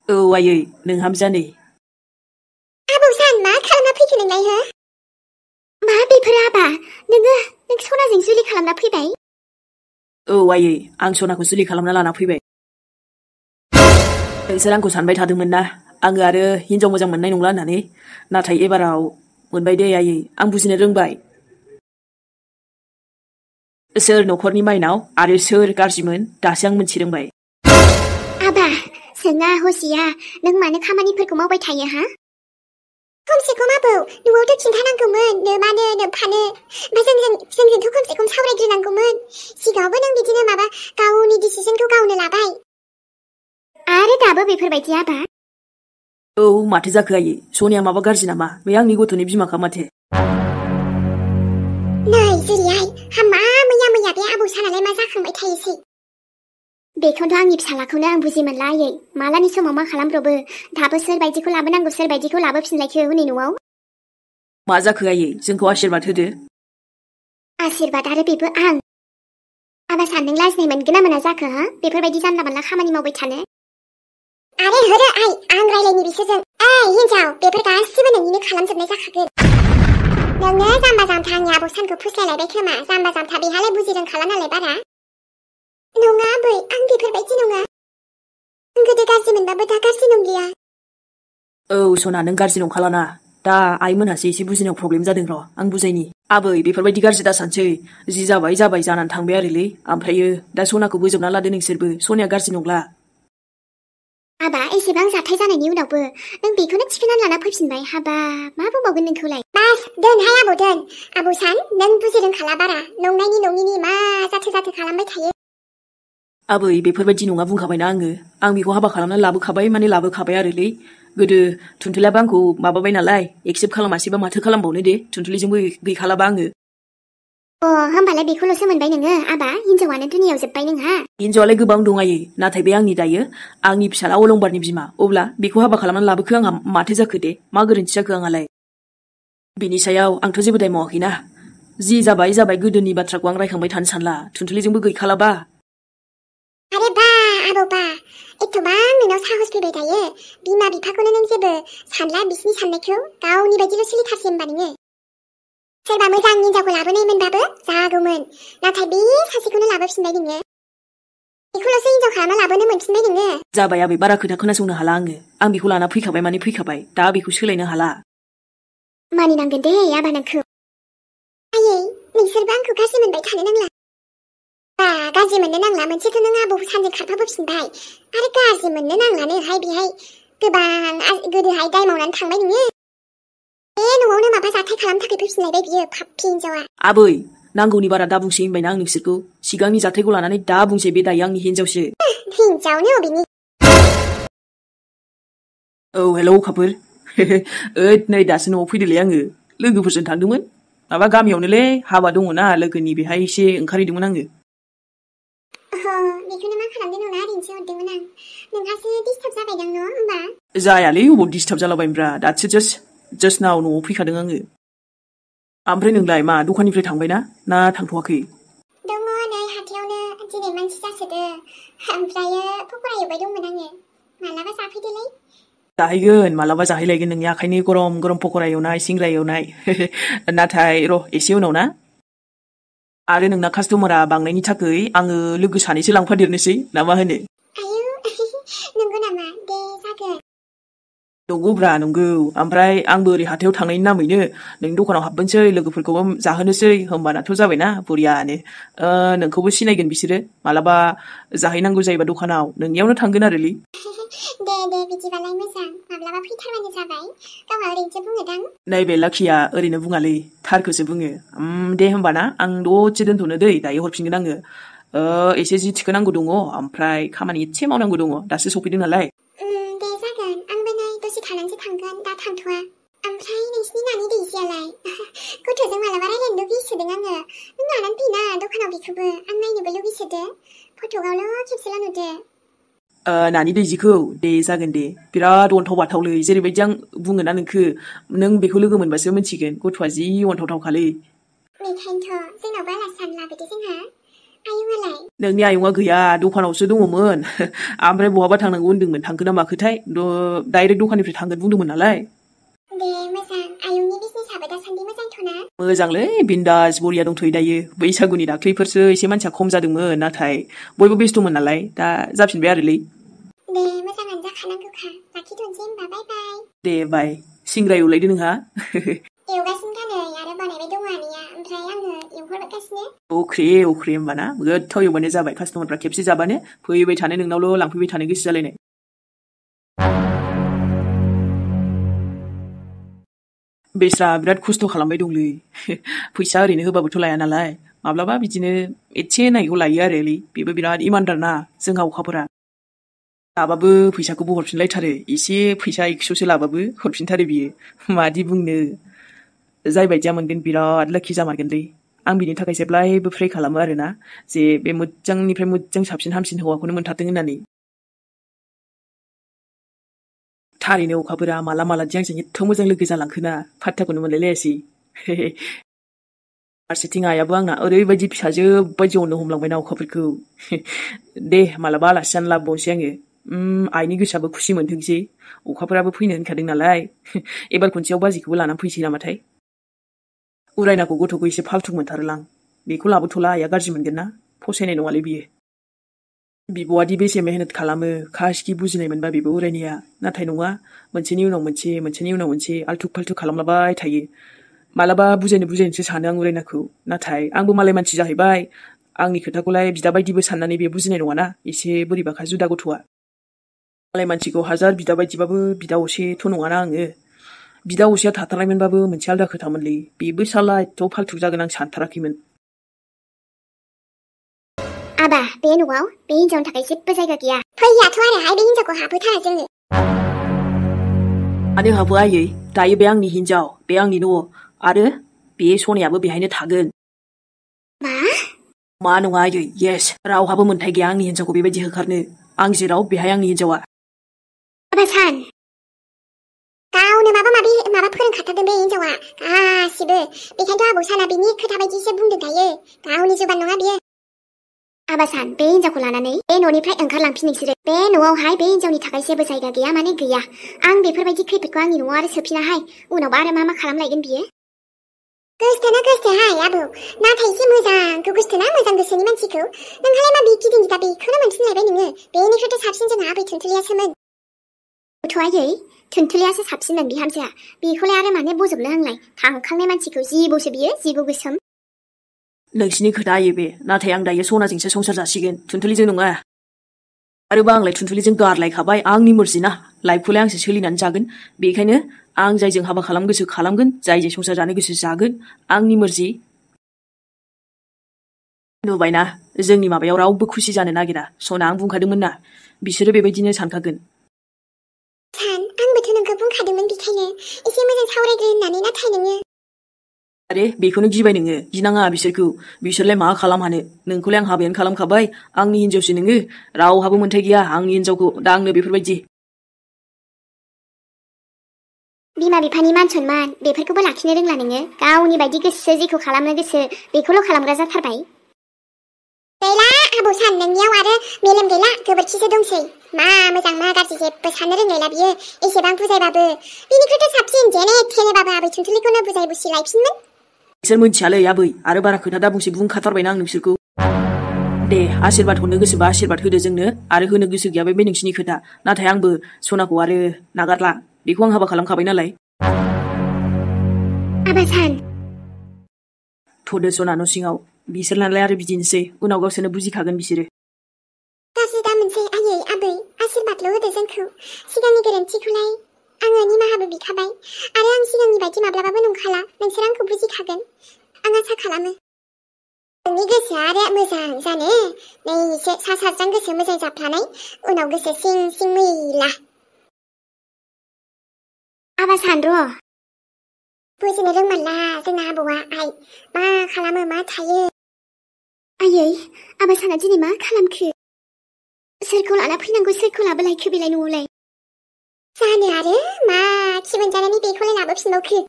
औ आयै नोंहामजानै आबौसान मा खालामना फैखो नोंलाय हो? मा बेफोर आबा नों सनाजों जुलि खालामना फैबाय? औ आयै आं सनाखौ जुलि खालामना लाना फैबाय। नोंसोर आंखौ सानबाय थादोंमोन ना आङो आरो हिनजाव मोजां मोननाय नंला होननानै, नाथाय एबाराव मोनबाय दे आयै, आं बुजिनो रोंबाय सोर न'खरनि माइनाव आरो सोर गाज्रिमोन दासो आं मिथिरोंबाय। आबा सोङा हसिया नों मानो खामानिफोरखौ मावबाय थायो हा? खमसे खम आबौ न'आवथ' खिन्थानांगौमोन नो मानो नो फानो जोंजोंथ' खमसे खम सावरायग्रोनांगौमोन। सिगाङावबो नों बिदिनो माबा गावनि डिसिजनखौ गावनो लाबाय आरो दाबो बेफोरबायदि आबा? औ माथो जाखो आयै, सनिया माबा गाज्रि नामा? बे आंनि गथ'नि बिमाखा माथो। नै जेरैहाय हामा मैया बे आबौ सानालाय मा जाखांबाय थायोसै? बेखौथ' आंनि फिसालाखौनो आं बुजि मोनला आयै, मालानि समाव मा खालामब्रबो दाबो सोरबायदिखौ लाबोनांगौ सोरबायदिखौ लाबोफिनलायखो हनै न'आव। मा जाखो आयै, जोंखौ आशीर्बाद होदो। आशीर्बाद आरो बेबो आं। आबा सान नों लाजिनाय मोनगोन ना मोना जाखो हा बेफोरबायदि जानला मोनला खामानि मावबाय थानो? आरे होदो आइ आं रायलायनि बिसोरजों। हिनजाव बेफोर गासिबो नोंनिनो खालामजोबनाय जाखागोन। नोङो जाम्बा जाम्था आंनि आबौ सानखौ फुस्लायलायबाय खोमा, जाम्बा जाम्था बेहालाय बुजि रोंखाला नालाय बारा। नङा आबै आं बेफोरबायदि नङा, आं गोदो गाज्रि मोनबाबो दा गाज्रि नंलिया। औ सना नों गाज्रि नंखालाना, दा आइमोनहासो एसे बुजिनायाव प्रब्लेम जादों र', आं बुजायनि। आबै बेफोरबायदि गाज्रि दासानसै, जि जाबाय जानानै थांबाय आरोलै, ओमफ्रायो दा सनाखौ बोजबना लादो नोंसोरबो, सनाया गाज्रि नंला। आबा एसेबां जाथाय जानायनि उनावबो नों बेखौनो थिखोनानै लाना फैफिनबाय, हाबा मा बुंबावगोन नोंखौलाय? बास दोनहाय आबौ दोन। आबौ सान नों बुजि रोंखाला बारा, नंनायनि नङिनि मा जाथो खालामबाय थायो। आबै बेफोरबायदि नङा बुंखाबायना आङो, आं बेखौ हाबा खालामना लाबोखाबाय आरोलै। गोदो थुनथुलाबो आंखौ माबाबाय नालाय, एक्सेप्ट खालामासैबा माथो खालामबावनो दे, थुनथुलिजोंबो गैखालाबा आङो। होमबालाय बेखौल'सो मोनबाय नोङो आबा, हिनजावानो दुनियाव जोब्बाय नोंहा? हिनजावालाय गोबां दं आयै, नाथाय बे आंनि दायो आंनि फिसाला अलंबारनि बिमा, अब्ला बेखौ हाबा खालामनानै लाबोखो आंहा माथो जाखो दे, मा गोरोन्थि जाखो आंहालाय? बिनि सायाव आंथ' जेबो दाय मावाखैना, जि जाबाय गोदोनि बाथ्राखौ आं रायखांबाय थानो सानला, थुनथुलिजोंबो गैखालाबा। आरे बा आबौ बा, एथ'बां नोंनाव साहस फैबाय दायो, बिमा बिफाखौनो नों जेबो सानला बिसिनि साननायखौ, गावनि बायदिल' सोलिथारसै होनबा नोङो? सोरबा मोजां हिनजावखौ लाबोनायमोनबाबो जागौमोन, नाथाय बे सासेखौनो लाबोफिनबाय नोङो, बेखौल'सो हिनजाव खालामना लाबोनो मोनफिनबाय नोङो। जाबाय आबै बारा खोथा खोनासंनो हाला आं बेखौ लाना फैखाबाय माने फैखाबाय, दा बेखौ सोलायनो हाला। मानिनांगोन दे आबा नोंखौ। आयै नोंसोरबो आंखौ गाज्रि मोनबाय थानो नांला। गाज्रि मोननो नांला, मोनसेथ' नों आबौ सानजों खारफाबोफिनबाय, आरो गाज्रि मोननो नांलानोहाय बेहाय गोदोहाय दाय मावनानै थांबाय नोङो। बे न'आवनो माबा जाथाय खालामनो थाखाय फैफिनलायबाय बियो फाफि हिनजावा। आबै नांगौनि बारा दा बुंसै होनबायना आं नोंसोरखौ, सिगांनि जाथायखौ लानानै दा बुंसै, बे दायो आंनि हिनजावसो। हिनजावनो अबेनि? औ हेलौ अखाफोर। ओद नै दासो न'आव फैदोंलै आङो, लोगोफोरजों थांदोंमोन, माबा गामियावनोलै हाबा दङना लोगोनि, बेहाय एसे ओंखारहैदोंमोन आङो। बेखौनो मा खालामदों नंना ओरैनोसो हरदोंमोन आं, नोंहासो डिस्टार्ब जाबायदां न' होमबा? जायालै अबाव डिस्टार्ब जालाबायब्रा, दासो जास्ट नाव न'आव फैखादों आङो। ओमफ्राय नोंलाय मा दखाननिफ्राय थांबायना ना थांथ'वाखै? दङ नै हाथायावनो, दिनै मानसि जासोदो, ओमफ्रायो पक'रा एवबाय दंमोन आङो, मालाबा जाफैदोलै। जाहैगोन, मालाबा जाहैलायगोन, नोंनि आखाइनि गरम गरम पक'रा एवनाय, सिंग्रा एवनाय। नाथाय र' एसे उनाव ना। आरो नोंना कास्टमारा बांनायनि थाखाय आङो लोगो सानैसो लांफादेरनोसै ना मा होनो? आयौ नंगौ नामा? दे जागोन। नंगौब्रा नंगौ, ओमफ्राय आंबो ओरै हाथायाव थांनायनि नामैनो नोंनि दखानाव हाबबोनोसै, लोगोफोरखौबो जाहोनोसै, होमबानाथ' जाबायना बरियानो। नोंखौबो सिनायगोन बिसोरो, मालाबा जाहैनांगौ जायोबा दखानाव नोंनियावनो थांगोन आरोलै। दे बिदिबालाय मोजां, माब्लाबा फैथारबानो जाबाय, गावहा ओरैनोसो बुङोदां। नैबे लाखिया ओरैनो बुङालै, थारखौसो बुङो। दे होमबाना आं दसे दोनथ'नो दै, दायो हरफिनगोन आङो। एसे जि थिखोनांगौ दङ, ओमफ्राय खामानि एसे मावनांगौ दङ, दासो सफैदों नालाय। दे जागोन, आंबो नै दसे थानानैसो थांगोन, दा थांथ'वा। ओमफ्राय नोंसिनि नानि दैजियालाय? गथ'जों मालाबा रायलायनो लुगैसोदों आङो, नों लानानै फैना दखानाव बेखौबो, आं नायनोबो लुगैसोदो, फट'आवल' खेबसेल' नुदो। नानि दैजिखौ? दे जागोन दे, बिराद अन्थाव बाथावलै, जेरैबायदि आं बुङोना नोंखो, नों बेखौ लोगो मोनबासो मिथिगोन, गथ'आ जि अन्थावथावखालै। बेखायनोथ' जोंनावबो आलासि जानो लाबोदो जोंहा, आयंआलाय? नोंनि आयंआ गैया दखानावसो दङमोन ओमफ्राय बहाबा थांनांगौ होन्दोंमोन थांखो ना माखोथाय डाइरेक्ट दखाननिफ्राय थांगोन बुंदोंमोन नालाय दे मोजां आयंनि बिजनेसआबो दासान्दि मोजांथ'ना मोजांलै बिन्दास बरिया दंथ'यो दायो बैसागुनि दाख्लैफोरसो एसे मानसिया खम जादोंमोन नाथाय बयबो बेस्थ'मोन नालाय दा जाफिनबाय आरोलै दे मोजाङानो जाखानांगौखा लाखिथ'नोसै होनबा बाय बाय दे बाय सिंग्रा एवलायदो नोंहा एवगासिनो खानै आरो बानायबाय दङ आनैया ओमफ्राय आङो एवहरगासिनो अख्रे होमबाना गोथाव एवबानो जाबाय कास्टमारफ्रा खेबसे जाबानो फैबाय थानो नोंनावल' लांफैबाय थानो गोसो जालायनाय बेस्रा बिराद खस्थ' खालामबाय दंलै फैसा ओरैनो होबाबोथ' लाया नालाय माब्लाबा बिदिनो एसे नायखौ लायो आरोलै बेबो बिराद इमानदार ना जोंहा अखाफोरा लाबाबो फैसाखौ हरफिनलायथारो एसे फैसा 100सो लाबाबो हरफिनथारो बियो मादि बुंनो जाय बायदिया मोनगोन बिराद लाखि जामारगोनलै आं बिनि थाखाय जेब्लायबो प्रे खालामो आरोना जे बे मोजांनिफ्राय मोजां साबसिन हामसिन हौवाखौनो मोनथारथों होननानै थारैनो अखाफोरा मालादि आंजों एथ' मोजां लोगो जालांखोना फात्ताखौनो मोनलायलायासै फारसेथिं आइयाबो आंना ओरैबायदि फिसाजो बायदि अननो हमलांबायना अखाफोरखौ दे मालाबा आलासि जानो लाबोबावनोसै आङो आइनि गोसोआबो खुसि मोनथोंसै अखाफोराबो फैनो होनखादों नालाय एबार खनसेयाव बाजैखौबो लानानै फैसै नामाथाय उरायनाखौ गथ'खौ एसे फाल्थु मोनथारोलां बेखौ लाबोथ'ला आइया गाज्रि मोनगोन ना फसायनाय नङालै बियो बिब'आदि बेसे मेहनत खालामो खासखि बुजिनाय मोनबा बिबो उरायनाया नाथाय नङा मोनसेनि उनाव मोनसे आल्थु फाल्थु खालामलाबाय थायो मालाबा बुजायनोसो सानो आं उरायनाखौ नाथाय आंबो मालाय मानसि जाहैबाय आंनि खोथाखौलाय बिदा बायदिबो साननानै बे बुजिनाय नङाना एसे बोरैबाखा जुदा गथ'आ मालाय मानसिखौ हाजार बिदा बायदिबाबो बिदा असेथ' नङाना आङो बिदा असेया थाथारनायमोनबाबो मोनसे आलदा खोथामोनलै बेबो साला एथ' फाल्थु जागोन आं सानथाराखैमोन आबा बे न'आव बे हिनजावनि थाखाय जेबो जायगा गैया फैयाथ' आरोहाय बे हिनजावखौ हाबहोथारा जोङो मानो हाबो आयै दायो बे आंनि हिनजाव बे आंनि न' आरो बे सनायाबो बेहायनो थागोन मा नङा आयै येस रावहाबो मोन्थाय गैया आंनि हिनजावखौ बेबायदि होखारनो आं जेराव बेहाय आंनि हिनजावा आबा सान गावनो माबा फोरोंखाथारदों बे हिनजावा गासिबो बेखायनोथ' आबौ साना बिनि खोथा बायदिसो बुंदों दायो गावनि जुबान नङा बियो आबा सान बे हिनजावखौ लानानै बे न'निफ्राय ओंखारलांफिन नोंसोरो बे न'आवहाय बे हिनजावनि थाखाय जेबो जायगा गैया माने गैया आं बेफोरबायदि खैफोदखौ आंनि न'आव आरो सोफिनाहाय उनावबा आरो मा खालामलायगोन बियो गोसोथोना गोसोहाय आबौ नाथाय एसे मोजांखौ गोसोथोना मोजां गोसोनि मानसिखौ नोंहालाय मा बे गिदिं गिदा बेखौनो मोनफिनलायबाय नोङो बेनिफ्रायथ' साबसिन जोंहा आबै थुनथुलियासोमोन गथ'आयै थुनथुलियासो साबसिनमोन बिहामजोआ बेखौलाय आरो मानो बजबनो आंलाय थांखांनाय मानसिखौ जिबौसो बियो जिबौ गोसोम नोंसिनि खोथा आयै बे नाथाय आं दायो सनाजोंसो संसार जासिगोन थुनथुलिजों नङा आरोबा आंलाय थुनथुलिजों गारलायखाबाय आंनि मर्जि ना लाइफखौलाय आंसो सोलिनानै जागोन बेखायनो आं जायजों हाबा खालामनो गोसो खालामगोन जायजों संसार जानो गोसो जागोन आंनि मर्जि नुबायना जोंनि माबायाव रावबो खुसि जानो नागिरा सना आं बुंखादोंमोन ना बिसोरो बेबायदिनो सानखागोन सान आंबोथ' नोंखौ बुंखादोंमोन बेखायनो एसे मोजां सावरायग्रो होननानै नाथाय नोङो आरे बेखौनो गिबाय नोङो गिनाङा बिसोरलाय मा खालाम हानो नोंखौलाय आं हाबायानो खालामखाबाय आंनि हिनजावसो नोङो रावहाबो मोन्थाय गैया आंनि हिनजावखौ दा आंनो बेफोरबायदि बिमा बिफानि मान सनमान बेफोरखौबो लाखिनो रोंला नोङो गावनि बायदि गोसो जेखौ खालामनो गोसो बेखौल' खालामग्रा जाथारबाय गैला आबौ सान नोंनियाव आरो मेलेम गैला गोबोरखिसो दंसै मा मोजां मा गाज्रि जेबो साननो रोंलायला बियो एसेबां बुजायबाबो बिनिख्रुइथ' साबसिन जेने थेनेबाबो आबै थुनथुलिखौनो बुजाय बुसि लायफिनमोन बिसोर मोनथियालै आबै आरो बारा खोथा दा बुंखाथारबायना आं नोंसोरखौ दे आशीर्बाद हरनो गोसोबा आशीर्बाद होदो जोंनो आरो होनो गोसो गैयाबा बे नोंसिनि खोथा नाथाय आंबो सनाखौ आरो नागारला बेखौ आं हाबा खालामखाबाय नालाय आबा सान थ'दो सना न' सिङाव बिसोरनालाय आरो बिदिनोसै उनाव गावसोरनो बुजिखागोन बिसोरो गाज्रि दा मोनसै आयै आबै आशीर्बादल' होदो जोंखौ सिगांनि गोरोन्थिखौलाय आङो निमाहाबो बिखाबाय आरो आं सिगांनि बायदि माब्लाबाबो नंखाला नोंसोर आंखौ बुजिखागोन आं आसा खालामो नोंनि गोसोआ आरो मोजां जानो नै एसे सा साज्रां गोसो मोजां जाफ्लानाय उनाव गोसो सिं सिं मैला आबा सान र' बुजिनो रोंमारला जोंना आबौआ आइ मा खालामो मा थायो आयै आबा साना दिनै मा खालामखो सोरखौ लाना फैनांगौ सोरखौ लाबोलायखो बेलाय न'आवलाय जानो आरो मा खि मोनजानानै बेखौलाय लाबोफिनबावखो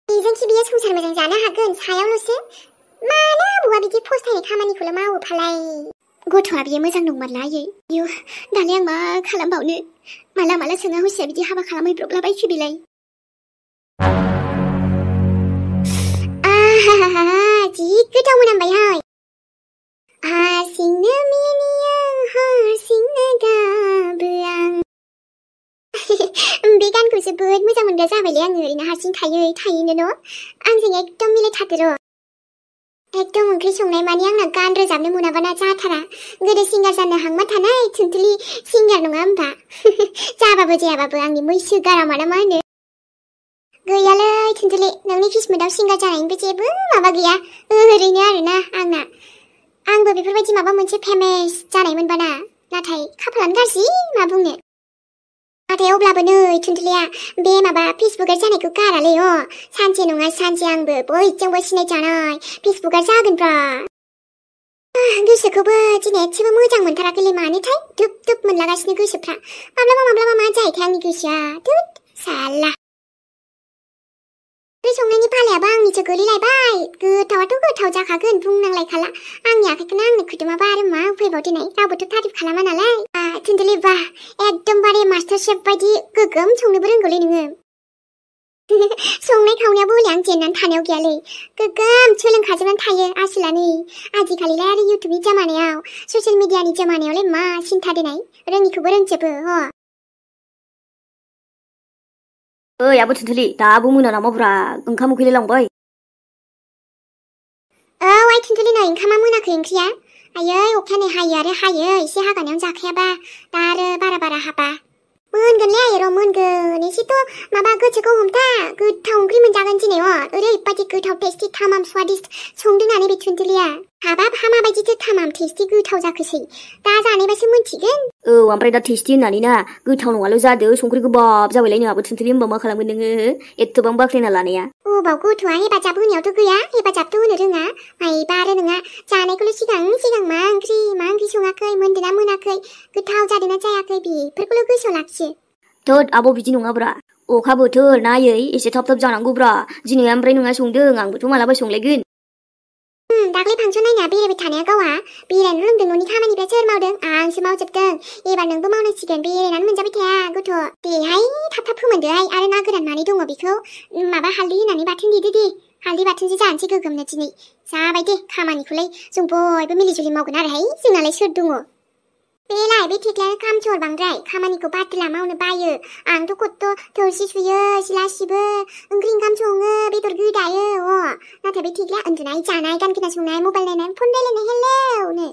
बेजोंखि बियो संसार मोजां जानो हागोन सायावल'सो मानो आबौआ बिदि फस्थायनाय खामानिखौल' मावो फालाय गथ'आ बियो मोजां नंमारलायै इयो दालाय आं मा खालामबावनो माला माला सोङा हसिया बिदि हाबा खालामहैब्रबलाबायखो बेलाय आहाहा जि गोथाव मोनामबायहाय हारसिंनो मिनियो हारसिंनो गाबो आं बे गानखौ जोबोद मोजां मोनग्रा जाबायलै आङो ओरैनो हारसिं थायैनो न' आंजों एकदम मिलायथारदो र' एकदम ओंख्रि संनाय मानि आंना गान रोजाबनो मोनाबाना जाथारा गोदो सिंगार जानो हांमा थानाय थुनथुलि सिंगार नङा होमबा जाबाबो जायाबाबो आंनि मैसो गारामा ना मा होनो गैयालै थुनथुलि नोंनि किस्मतआव सिंगार जानायनिबो जेबो माबा गैया ओरैनो आरोना आंबो बेफोरबायदि माबा मोनसे फेमास जानायमोनबाना नाथाय खाफालानो गाज्रि मा बुंनो नाथाय अब्लाबो नै थुनथुलिया बे माबा फेसबुकार जानायखौ गारालै सानसे नङा सानसे आंबो बयजोंबो सिनायजानाय फेसबुकार जागोनब्रा गोसोखौबो दिनै एसेबो मोजां मोनथाराखैलै मानोथाय दुब दुब मोनलागासिनो गोसोफ्रा माब्लाबा मा जायोथाय आंनि गोसोआ दुद साला ओंख्रि संनायनि फालायाबो आंनिसो गोलैलायबाय गोथावाथ' गोथाव जाखागोन बुंनांलायखाला आंनि आखाइखौनो आंनो खुदुमाबा आरो मा उफायबाव दिनै रावबोथ' तारिफ खालामा नालाय थुनथुलि बा एकदमबारे मास्टार शेफ बायदि गोगोम संनोबो रोंगौलै नोङो संनाय खावनायाबो हले आं जेननानै थानायाव गैयालै गोगोम सोलोंखाजोबनानै थायो आसोलानै आजिखालिलाय आरो इउटुबनि जामानायाव ससियेल मिडियानि जामानायावलाय मा सिन्था देनाय रोङिखौबो रोंजोबो ओइ आब' थुनथुलि दाबो मोना नामाब्रा ओंखाम उखैलाय लांबाय औ आइ थुनथुलि नै ओंखामा मोनाखै ओंख्रिया आयै अखायानो हायो आरो हायो एसे हागानायावनो जाखायाबा दा आरो बारा हाबा मोनगोनलै आयै र' मोनगोन एसेथ' माबा गोसोखौ हमथा गोथाव ओंख्रि मोनजागोन दिनै ओरैबायदि गोथाव टेस्टि थामाम स्वादिस्ट संदोंनानै बे थुनथुलिया हाबाब हामाबायदिथो थामाम टेस्टि गोथाव जाखोसै दा जानायबासो मोनथिगोन औ ओमफ्राय दा टेस्टि होननानै ना गोथाव नङाल' जादो संख्रि गोबाब जाबायलायनो आब' थुनथुलि होमबा मा खालामगोन नोङो एथ'बां बाख्नायना लानाया अबाव गथ'आ हेफाजाब होनायावथ' गैया हेफाजाबथ' होनो रोङा मायबा आरो नोङा जानायखौल' सिगां मा ओंख्रि सङाखै मोनदोंना मोनाखै गोथाव जादोंना जायाखै बेफोरखौल' गोसोआव लाखियो थोद आब' बिदि नङाब्रा अखा बोथोर नायै एसे थाब जानांगौब्रा दिनै ओमफ्राय नोंहा संदों आंबोथ' मालाबा संलायगोन दाख्लै फांसन नायना बेरायबाय थानाया गावहा बेरायनो रोंदों न'नि खामानिफ्रा सोर मावदों आंसो मावजोबदों एबार नोंबो मावनांसिगोन बेरायनानै मोनजाबाय थाया गथ' देहाय थाब फोमोनदोहाय आरो ना गोरान मानै दङ बेखौ माबा हालदै होनानै बाथोन देदो दे हालदै बाथोनसो जानोसै गोगोमनो दिनै जाबाय दे खामानिखौलाय जों बयबो मिलिजुलि मावगोन आरोहाय जोंनालाय सोर दङ बेलाय बे थेख्लायानो खामसर बांद्राय खामानिखौ बादला मावनो बायो आंथ' खत्थ' थोरसि सुयो सिला सिबो ओंख्रि ओंखाम सङो बेदर गोदायो नाथाय बे थेख्लाया उन्दुनाय जानाय गान खोनासंनाय मबाइल नायनाय फन रायलायनाय हेलौनो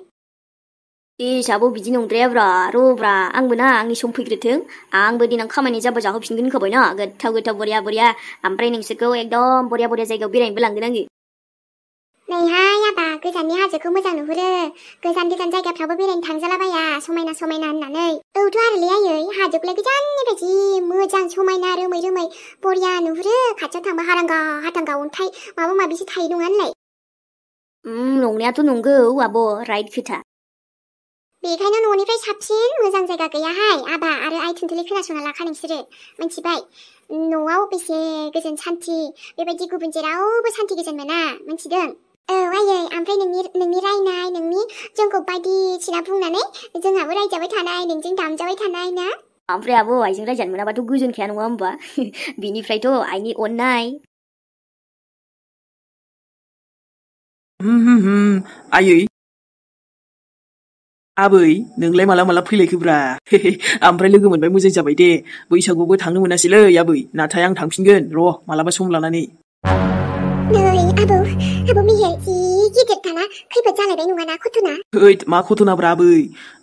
इस आब' बिदि नंद्रायाब्रा र'ब्रा आंबो ना आंनि सम फैग्रोथों आंबो देनां खामानि जाबा जाहोफिनगोन होनखाबायना गोथाव बरिया ओमफ्राय नोंसोरखौ एकदम बरिया जायगायाव बेरायनोबो लांगोन आङो नैहाय आबा गोजाननि हाजोखौ मोजां नुहुरो गोजान जायगाफ्रावबो बेरायनो थांजालाबाया समायना होननानै औथ' आरोलै आयै हाजोखौलाय गोजाननिफ्राय जि मोजां समायना रोमै बरिया नुहुरो खाथियाव थांबा हाथांगा अन्थाइ माबा माबिसो थायो नङा होनलाय नंनायाथ' नंगौ आब' राइट खोथा बेखायनो न'निफ्राय साबसिन मोजां जायगा गैयाहाय आबा आरो आइ थुनथुलि खोनासंना लाखा नोंसोरो मिथिबाय न'आव बेसे गोजोन सान्थि बेबायदि गुबुन जेरावबो सान्थि गोजोन मोना मिथिदों औ आयै ओमफ्राय नोंनि रायनाय नोंनि जोंखौ बायदिसिना बुंनानै जोंहाबो रायजाबाय थानाय नोंजों दामजाबाय थानाय ना ओमफ्राय आब' आइजों रायजानो मोनाबाथ' गोजोनखाया नङा होमबा बिनिफ्रायथ' आइनि अननाय आयै आबै नोंलाय माला फैलायखोब्रा ओमफ्राय लोगो मोनबाय मोजां जाबाय दे बैसागुबो थांनो मोनासैलै आबै नाथाय आं थांफिनगोन र' मालाबा सम लानानै नै आबौ मिहिर जि गिदिरथाना खैफोद जालायबाय नङाना खथना हैद मा खथनाब्रा आबै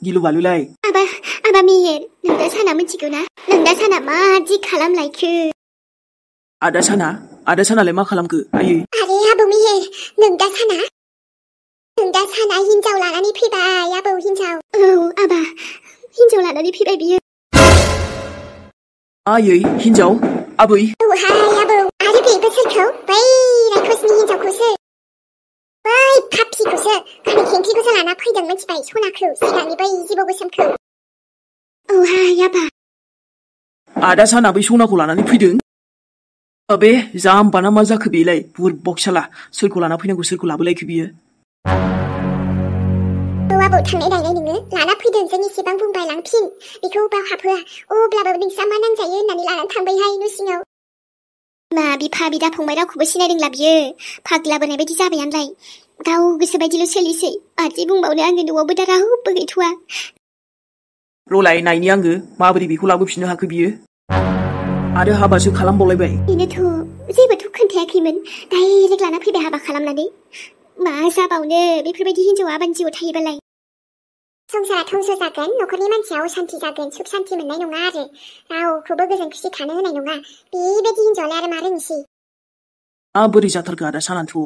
गिलु बालुलाय आबा मिहिर नों दा साना मिथिगौ ना नों दा साना मादि खालामलायखो आदा सानालाय मा खालामखो आयै आरे आबौ मिहिर नों दा साना हिनजाव लानानै फैबाय आबौ हिनजाव औ आबा हिनजाव लानानै फैबाय बियो आयै हिनजाव आबै औहाय आबौ आरो बेबो सोरखौ बै रायखसनि हिनजावखौसो बै पापिखौसो गामि खेंख्रिखौसो लाना फैदों मिथिबाय सनाखौ सिगांनि बै जिबौ गोसोमखौ औहाय आबा आदा साना बै सनाखौ लानानै फैदों अबे जाम्बाना मा जाखो बेलाय बुरबक साला सोरखौ लाना फैनांगौ सोरखौ लाबोलायखो बियो आबौ थांनाय नायनाय नोङो लाना फैदों जों इसेबां बुंबाय लांफिन बेखौ बाव हाबहोआ अब्लाबो नोंसा मा नांजायो होननानै लानानै थांबायहाय न' सिङाव मा बिफा बिदा फंबाय रावखौबो सिनायदोंला बियो फाग्ला बोनाय बायदि जाबायानलाय गाव गोसो बायदिल' सोलिसै माथो बुंबावनो आङो न'आवबो दा रावबो गैथ'वा रलाय नायनि आङो माबोरै बेखौ लाबोफिननो हाखो बियो आरो हाबासो खालामबावलायबाय बेनोथ' जेबोथ' खोन्थायाखैमोन डाइरेक्ट लाना फैबाय हाबा खालामनानै मा जाबावनो बेफोरबायदि हिन्जावा बान्जियाव थायोबालाय संसारा धंस जागोन न'खरनि मानसिया अशान्ति जागोन सुख शान्ति मोननाय नङा आरो रावखौबो गोजोन खुसि थानो होनाय नङा बेबायदि हिन्जावालाय आरो मा रोंसै माबोरै जाथारखो आदा सानान्थ'